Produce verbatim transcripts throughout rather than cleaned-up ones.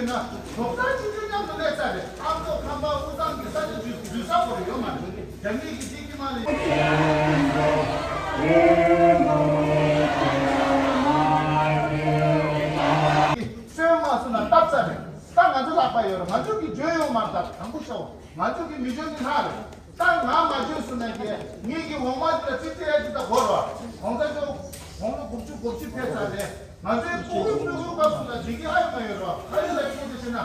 ན་རྡོག་རྩ་གཅིག་སྒྲིལ་མཉམ་དུ་སླེབས་ཚར་རེད། ཨ་མདོ་ཁམས་པ་དབུས་གཙང་གི་ས་ཆ་འཛུལ་འཛུལ་ས་བོ་རེ་ཡོད་མ་རེད། རྒྱ་མིའི་གི་ཅིག་གི་མ་ལས། བཙོན་མ་སོང་ན་སྟབས་ཚར་རེད། ད་ང་ཚོ་ལག་པ་ཡོད་རེད། ང་ཚོ་གི་འཇོན་ཡོད་མ་རེད། ད་དང་པོ་ཤོག་ང་ཚོ་གི་མི་འཇོན་ནི་ལྷག་རེད། ད་ང་མ་བྱོས་སོང་ན་ཀྱེ་ངེད་ཀྱི་འོག་མ་འདི་ལ་ཅི་སྟེར་ཡ་ཅི་ད་གོ་རོ། གོང་ས་མཆོག་དགུང་ལོ་དགུ་བཅུ་གོ་གཅིག་ཕེབས་ཚར་ནས་ང་ཚོའི་ཕྲུ་གུ་ཕྲུ་གུ་སྐབས་སུ་ལ་འགྲིག་གི་ཨ་ཡོད་མ་ཡོད་རོ། ཨ་ཡོད་ལ་ཁྱོད་ཚོ་བྱས་ན་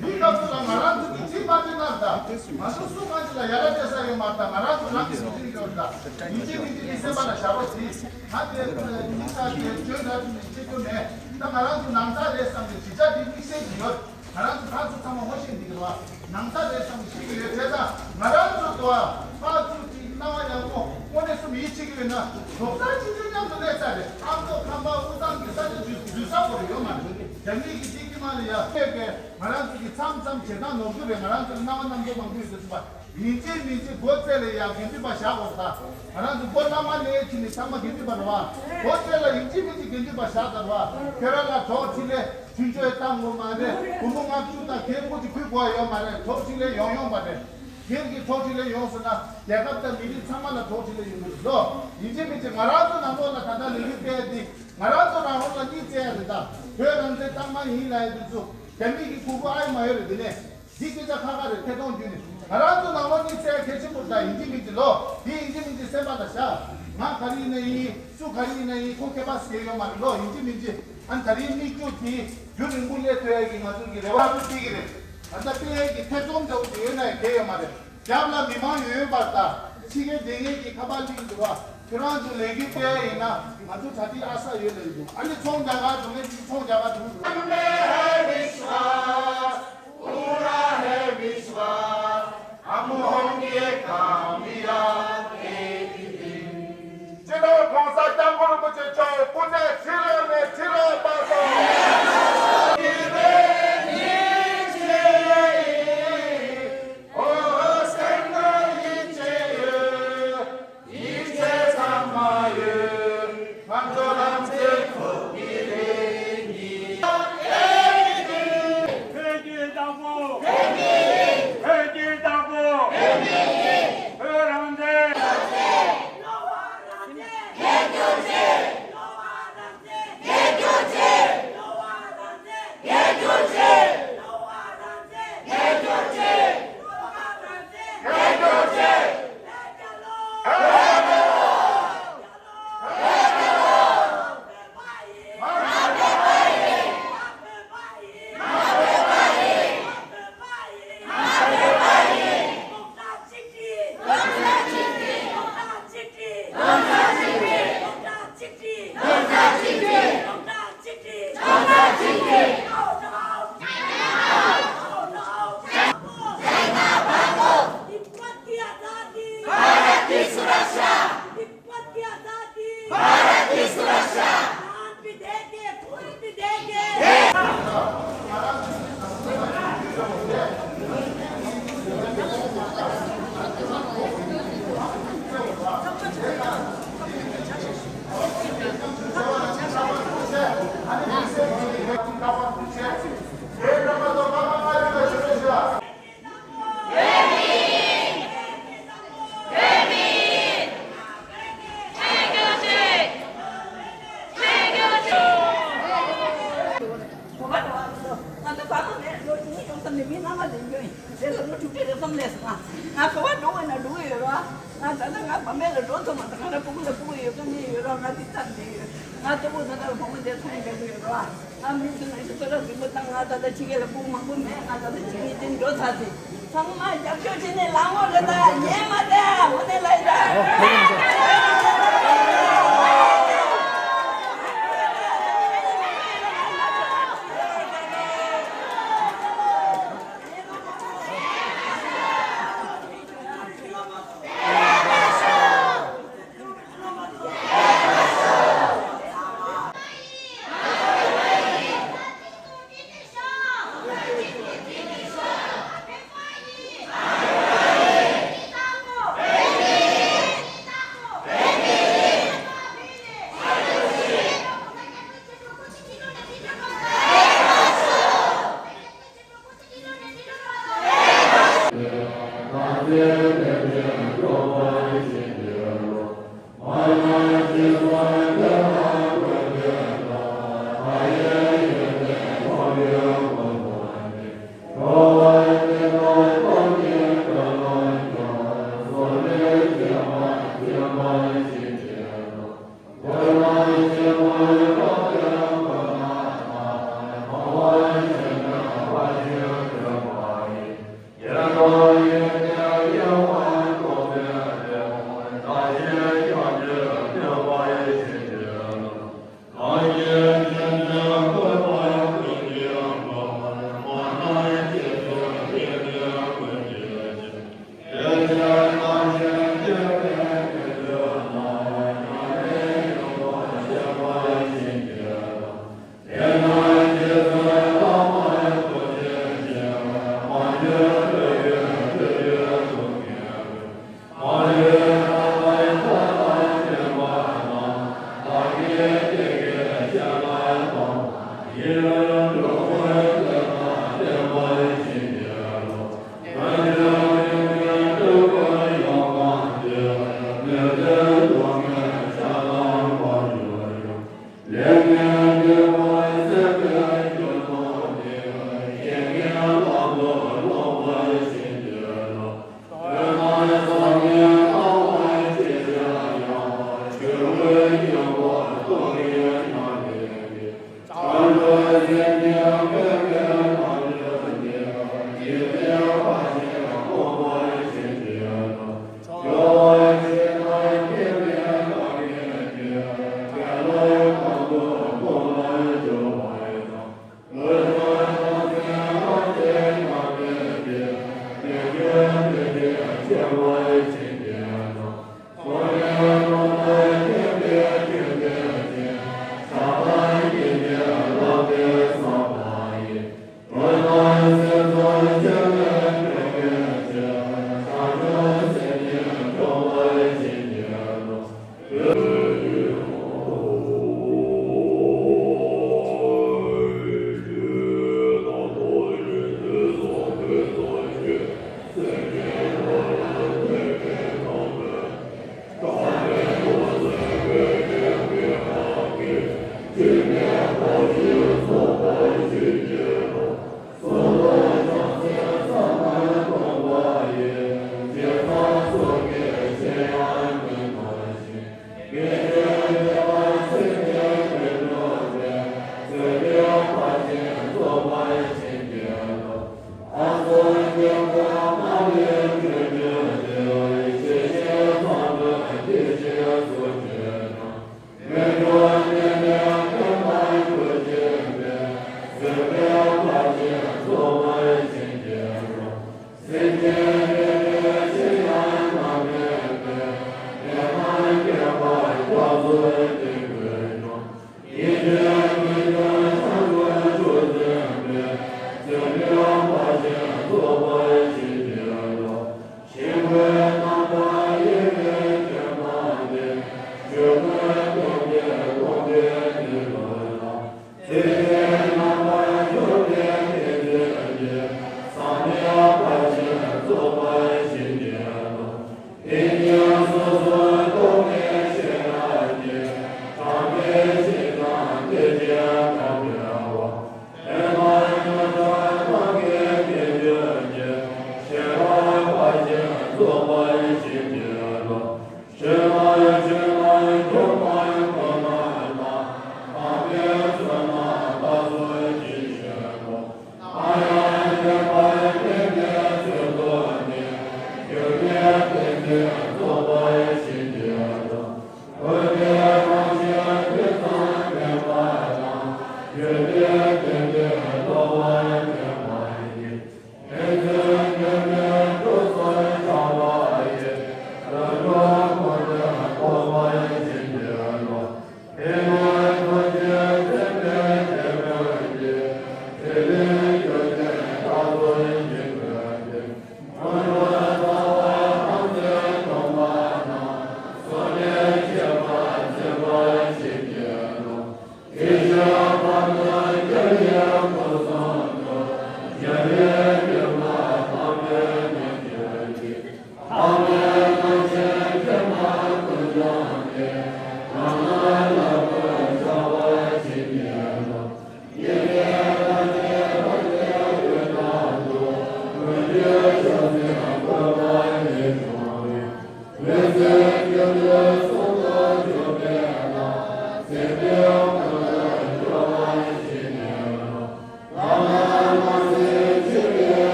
འདི་སྐབས་སུ་ལ་ང་རང་ཚོ་གི་ཅི་མ་ཅི་ན་ད་ང་ཚོ་སུ་གང་ཅི་ལ་ཡ་ལ་བལྟས་ས་ཡོད་མ་ད་ང་རང་ཚོ་རང་གི་སུ་ཅི་ཡོད་ད་ཡིན་གཅིག་མིན་གཅིག་གི་སེམས་པ་ལ་བཞག་རོགས་གྱིས། ང་དེ་ཉིན་ས་དེ་བྱོན་ད་དུ་ནས་བྱེད་རྒྱུ་མེད། ད་ང་རང་ཚོ་ནང་ས་རེད་བསམ་ནས་གཞིས་ཆགས་འདི་དམིགས་བསལ་གྱི་ཡོད། ང་རང་ཚོ་ཕར་ཚུར་ཚང་མ་ངོ་ཤེས་འདི་གི་རེད་བ། ནང་ས་རེད་བསམ་ནས་ཤེས་ཀྱི་ཡོད་བྱས་ཙང་ང་རང་ཚོ་དུ་བ་ཕར་ཚུར་གཅིག་སྣང་བ་ཡག་པོ་དངོས་གནས་སུ་མི་ཡིད་ཆེས་ཀྱི་ཡོད་ན་རྡོག་རྩ་གཅིག་སྒྲིལ་མཉམ་དུ་སླེབས་ཚར་རེད། ཨ་མདོ་ཁམས་པ་དབུས་གཙང་གི་ས་ཆ་འཛུལ་འཛུལ་ས་བོ་རེ་ཡོད་མ་རེད། རྒྱ་མིའི་གི་ཅིག་གི་མ་ལ་ཡ་ཁྱོད་ཀྱིས་ང་རང་ཚོ་གི་མཚམས་མཚམས་བྱེད་སྟངས་ནོར་རྒྱུ་རེད། ང་རང་ཚོ་ལ་སྣང་བ་རྣམ་རྟོག་མང་པོ་ཡོད་ཟེར་ཚུལ་པ། ཡིན་གཅིག་མིན་གཅིག་སྒོ་རྩེ་ལ་ཡང་དགེ་འདུན་པ་བཞག་དགོས་ད། ང་རང་ཚོ་སྒོ་བླ་མ་ལས་ཕྱིན་ནས་ཚང་མ་དགེ་འདུན་པ་རེད་བ། སྒོ་རྩེ་ལ་ཡིན་གཅིག་མིན་གཅིག་དགེ་འདུན་པ་བཞག་ད་རེད་བ། ཁྱོད་རང་ལ་གྲོགས་ཕྲིན་ལས་ཆུང་ཆུང་བཏང་དགོས་མ་རེད། སྒོར་མོ་ལྔ་བཅུ་དང་སྒེར་སྒོར་གཅིག་ཕུལ་དགོས་ཡོད་མ་རེད། གྲོགས་ཕྲིན་ལས་ཡོང་ཡོང་བ་རེད། སྒེར་གྱི་གྲོགས་ཕྲིན་ལས་ཡོང་སོང་ན་རྒྱལ་ཁབ་དང་མི་རིགས་ཚང་མ་ལ་གྲོགས་ཕྲིན་ལས་ཡོང་གི་རེད་ལོ། ཡིན་གཅིག་མིན་གཅིག་ང་རང་ཚོ་ནང་ལོགས་ལ་ད་ལྟ་ལས་འགུལ་སྤེལ་ཏེ་ང་རང་ཚོ་རང་རང་ལ་གཉིད་སད་ཡ་རེད་ད། བོད་རང་བཙན་གཙང་མ་ཡིན་ལབ་ཡ་དེ་ཚོ་རྒྱ་མི་གི་གུ་གུ་ཨ་ཡོད་མ་ཡོད་རེད། དེ་ནས། འདི་སྐད་ཆ་ཁ་ཁ་རེད། ཐད་གཏོང་བརྒྱུད་ནས་ང་རང་ཚོ་ནང་ལོགས་གཉིད་སད་གལ་ཆེན་པོ་རེད། ད་ཡིན་གཅིག་མིན་གཅིག་ལོ། འདི་ཡིན་གཅིག་མིན་གཅིག་སེམས་པ་ལ་བཞག་ང་ག་རེ་ཡིན་ན་ཡིན། སུ་ག་རེ་ཡིན་ན་ཡིན། ཁོ་ཁྱད་པར་ཟེར་ཡོད་མ་རེད་ལོ། ཡིན་གཅིག་མིན་གཅིག་ཨ་ནི་ད་རེས་མིག་ཆུ་དེ་རྒྱུན་རིང་པོ་སླེབས་ཐུབ་ཡ་གི་ང་ཚོ་གི་རེ་བ་ཚོ་སྐྱེ་གི་རེད། ཨ་ད་སྤེལ་ཡ་གི་ཐེ་ཚོམ་འདྲ་བོ་དེ་ཡོད་ན་ཡང་གལ་ཡོད་མ་རེད། རྒྱབ་ལ་མི་མང་ཡོད་ཡོད་པར་ད་ཕྱི་རྒྱལ་སྡོད་མཁན་གྱི་ཁ་པར་གླིང་འདུག་བ། ཁྱོད་རང་ཚོ་ལས་འགུལ་སྤེལ་ཡ་ཡིན་ན་ང་ཚོ་གྲ་སྒྲིག་ཨ་ས་ཡོད་ལ་འདུག་ཨ་ནི་ཚོང་རྒྱག་ག་འགྲོ་མཁན་གྱི་ཚོང་རྒྱག་ག་འགྲོ་གི་འདུག पूरा है विश्वास, हम होंगे कामयाब एक दिन। སྤྱི་ནོར་༸གོང་ས་༸སྐྱབས་མགོན་རིན་པོ་ཆེ་མཆོག་སྐུ་ཚེ་ཁྲི་ལོ་ནས་ཁྲི་ལོ་བར་དུ། ཡིད་ཆེས་ཚང་མ་ཡོད། ང་ཚོ་རང་བཙན་ཐོབ་ཀྱི་རེད་ཉིད། བོད་ཀྱི་བདག་པོ། བོད་ཀྱི་བདག་པོ། བོད་རང་བཙན། भारत की सुरक्षा। भारत की सुरक्षा। ང་ལྟ་བུ་ད་ལྟ་བུ་མོ་དེ་ཚོ་ཡིན་པའི་དགོས་ཡོད་རོགས། ང་མི་ཚོ་ནང་ཞིག་ཚོ་ར་རིང་པོ་དང་ང་ད་ལྟ་ཕྱི་རྒྱལ་ལ་བུ་མང་པོ་མེད། ང་ད་ལྟ་ཕྱི་རྒྱལ་དེ་འགྲོ་ཚར་ཏེ། ཚང་མ་རྒྱབ་སྐྱོར་བྱས་ནས་ལངས་འོ་རེད། ད་ཉན་མ་ད་མོ་ནས་ལ་ཡི་ད།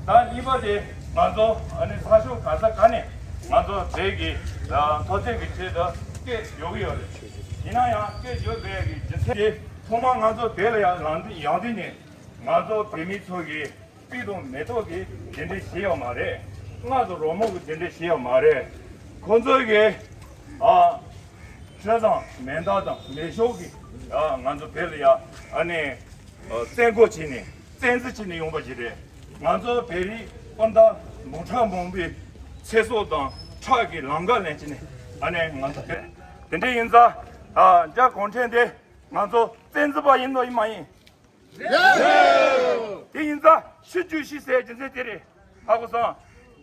ད་གཉིས་པ་དེ་ང་ཚོ་ཨ་ནི་ས་ཕྱོགས་ག་ས་ག་ནས་ང་ཚོ་བོད་ཀྱི་མཐོ་ཚད་ཀྱི་ཆེད་དུ་སྐད་ཡོད་ཀྱི་ཡོད་རེད། ཡིན་ན་ཡང་སྐད་ཡོད་པའི་གི་རྒྱུ་མཚན་དེ་ཐོག་མར་ང་ཚོ་བོད་ལ་ཡང་ཡང་དུས་ནས་ང་ཚོ་བོད་མི་ཚོ་གི་སྤུས་དང་མེ་ཏོག་གི་གདན་འདྲེན་བྱས་ཡོད་མ་རེད། མངའ་གསོལ་རོལ་མོ་གི་གདན་འདྲེན་བྱས་ཡོད་མ་རེད། ཁོང་ཚོའི་གི་ཨ་ཆོས་དང་མེ་མདའ་དང་མེ་ཤོག་གི་ཨ་ང་ཚོ་བོད་ལ་ཡ་ཨ་ནི་བཙན་རྒོལ་བྱས་ནས་བཙན་འཛུལ་བྱས་ནས་ཡོང་པ་ཞིག་རེད། ང་ཚོ་བོད་རིགས་སྤུན་ཟླ་མང་དྲགས་མང་པོའི་ཚེ་སྲོག་དང་ཁྲག་གི་ལམ་ཁ་ལེན་བྱས་ནས་ཨ་ནི་ང་ཚོ་བོད་དེ་འདྲ་ཡིན་ཙང་ཨ་རྒྱ་གུང་ཁྲན་དེ་ང་ཚོ་བཙན་འཛུལ་པ་ཡིན་ནོ་ཡིན་མ་ཡིན། དེ་ཡིན་ཙང་ཤི་རྒྱུ་ཤི་ཟེར་རྒྱུ་མཚན་དེ་རེད། ཧ་གོ་སོང་།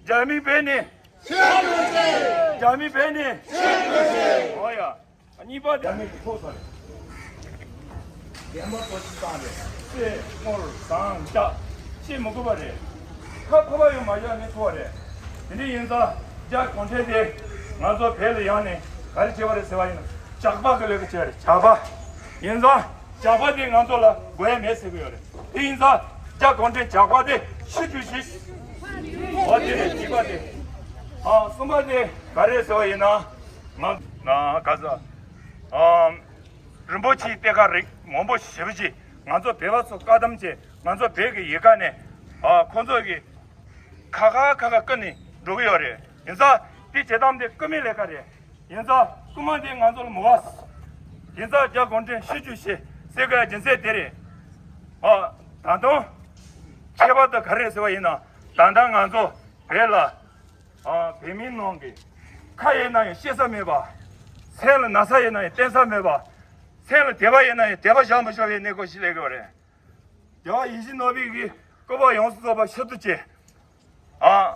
རྒྱ་མི་བོད་ནས་ཤི་རྒྱུ་ཤི། རྒྱ་མི་བོད་ནས་ཤི་རྒྱུ་ཤི། ཨོ་ཡ། གཉིས་པ་རྒྱ་མི་གི་ཐོག་ས་རེད། བདེན་པ་ཐོག་ཆུ་བཏང་རེད། སེ་སྔོར་བཟང་ཅག་ཤེས་མི་དགོས་པ་རེད། ཁ་ཁ་བ་ཡང་མ་བཞག་ནས་ཐོག་རེད། དེ་འདྲ་ཡིན་ཙང་རྒྱ་གུང་ཁྲན་དེ་ང་ཚོ་བོད་ལ་ཡང་ནས་ག་རེ་བྱས་པ་རེད་ཟེར་བ་ཡིན་ན་ཇག་པ་གི་ལས་ཀ་བྱས་རེད། ཇག་པ་ཡིན་ཙང་ཇག་པ་དེ་ང་ཚོ་ལ་དགོས་ཡ་མེད་ཟེར་གི་ཡོད་རེད། དེ་ཡིན་ཙང་རྒྱ་གུང་ཁྲན་ཇག་པ་དེ་ཤི་རྒྱུ་ཤི། འོ་དེ་རེད། གཅིག་པ་དེ། ཨ་གསུམ་པ་དེ་ག་རེ་ཟེར་བ་ཡིན་ན་ང་ང་ག་ས་ཨམ། རིན་པོ་ཆེའི་གཏེར་ཁ་རིགས་མང་པོ་ཞེ་པོ་ཅིག་ང་ཚོ་བོད་པ་ཚོ་བཀག་སྡོམ་བྱས། ང་ཚོ་བོད་ཀྱི་ཡལ་ག་ནས་ཨ་ཁོང་ཚོ་གི་ཁ་ཁ་ཁ་ཁ་ཀུན་ནས་འགྲོ་གི་ཡོད་རེད། ཡིན་ཙང་དེ་བྱེད་སྟངས་དེ་རྐུ་མའི་ལས་ཀ་རེད། ཡིན་ཙང་རྐུ་མ་དེ་ང་ཚོ་ལ་མི་དགའ། ཡིན་ཙང་རྒྱ་གུང་ཁྲན་ཤི་རྒྱུ་ཤི་ཟེར་དགོས་ཡ་རྒྱུ་མཚན་དེ་རེད། ཨ་ད་དུང་ཁྱད་པར་དུ་ག་རེ་ཟེར་བ་ཡིན་ན་ད་ལྟ་ང་ཚོ་བོད་ལ་ཨ་བོད་མིའི་ནང་གི་ཁ་ཡོད་ན་ཡང་བཤད་ས་མེད་པ། སེམས་ལ་ན་ཚ་ཡོད་ན་ཡང་བསྟན་ས་མེད་པ། སེམས་ལ་དད་པ་ཡོད་ན་ཡང་དད་པ་བཞག་མི་ཆོག་པའི་གནས་སྐབས་ཤིག་སླེབས་ཀྱི་ཡོད་རེད། རྒྱལ་བ་ཡིད་བཞིན་ནོར་བུའི་གི་སྐུ་པར་ཡོངས་སུ་རྫོགས་པ་ཕྱིར་བསྡུ་བྱས། ཨ་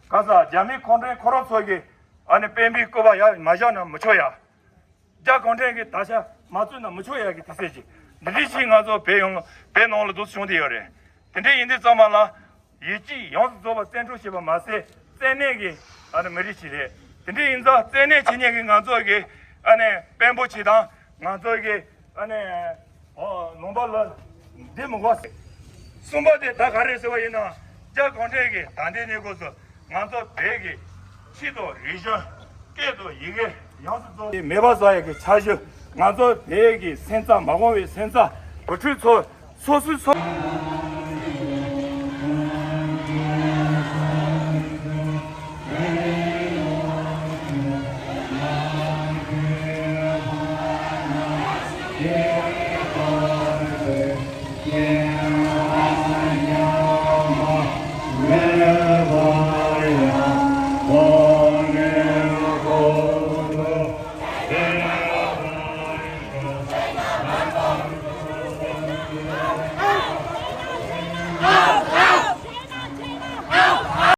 ག་ས་རྒྱ་མི་གུང་ཁྲན་ཁོ་རང་ཚོ་གི་ཨ་ནི་སྤེན་པའི་སྐུ་པར་ཡར་མ་བཞག་ན་མི་ཆོག་ཡ། རྒྱ་གུང་ཁྲན་གྱི་དར་ཆ་མ་བཙུགས་ན་མི་ཆོག་ཡ་གི་དུས་ཚོད་ཅིག་འདི་འདྲའི་ཞིག་ང་ཚོ་བོད་ཡོངས་ལ་བོད་ནང་ལ་འདུག་བྱུང་བསྡད་ཡོད་རེད། དེ་འདྲ་ཡིན་དུས་ཙམ་པ་ལ་ཡིད་ཆེས་ཡོངས་སུ་རྫོགས་པ་བཙན་འཕྲོག་བྱས་པ་མ་ཟད་བཙན་གནོན་གྱི་ཨ་ནི་མི་རིགས་ཤིག་རེད། དེ་འདྲ་ཡིན་ཙང་བཙན་གནོན་བྱེད་མཁན་གྱི་ང་ཚོ་གི་ཨ་ནི་དཔོན་པོ་ཆེ་དང་ང་ཚོ་གི་ཨ་ནི་ཨོ་ལུང་པ་ལ་འདི་མི་དགོས། གསུམ་པ་དེ་ད་ག་རེ་ཟེར་བ་ཡིན་ན་རྒྱ་གུང་ཁྲན་གྱི་ད་ལྟའི་གནས་སྐབས་སུ་ང་ཚོ་བོད་ཀྱི་ཆོས་དང་རིག་གཞུང་སྐད་དང་ཡི་གེ་ཡོངས་སུ་རྫོགས་ཏེ་མེད་པ་བཟོ་ཡག་གི་འཆར་གཞི། ང་ཚོ་བོད་ཀྱི་སེམས་རྩ་མ་འོངས་པའི་སེམས་རྩ་བུ་ཕྲུག་ཚོ་སོ་སོའི་ཚོ།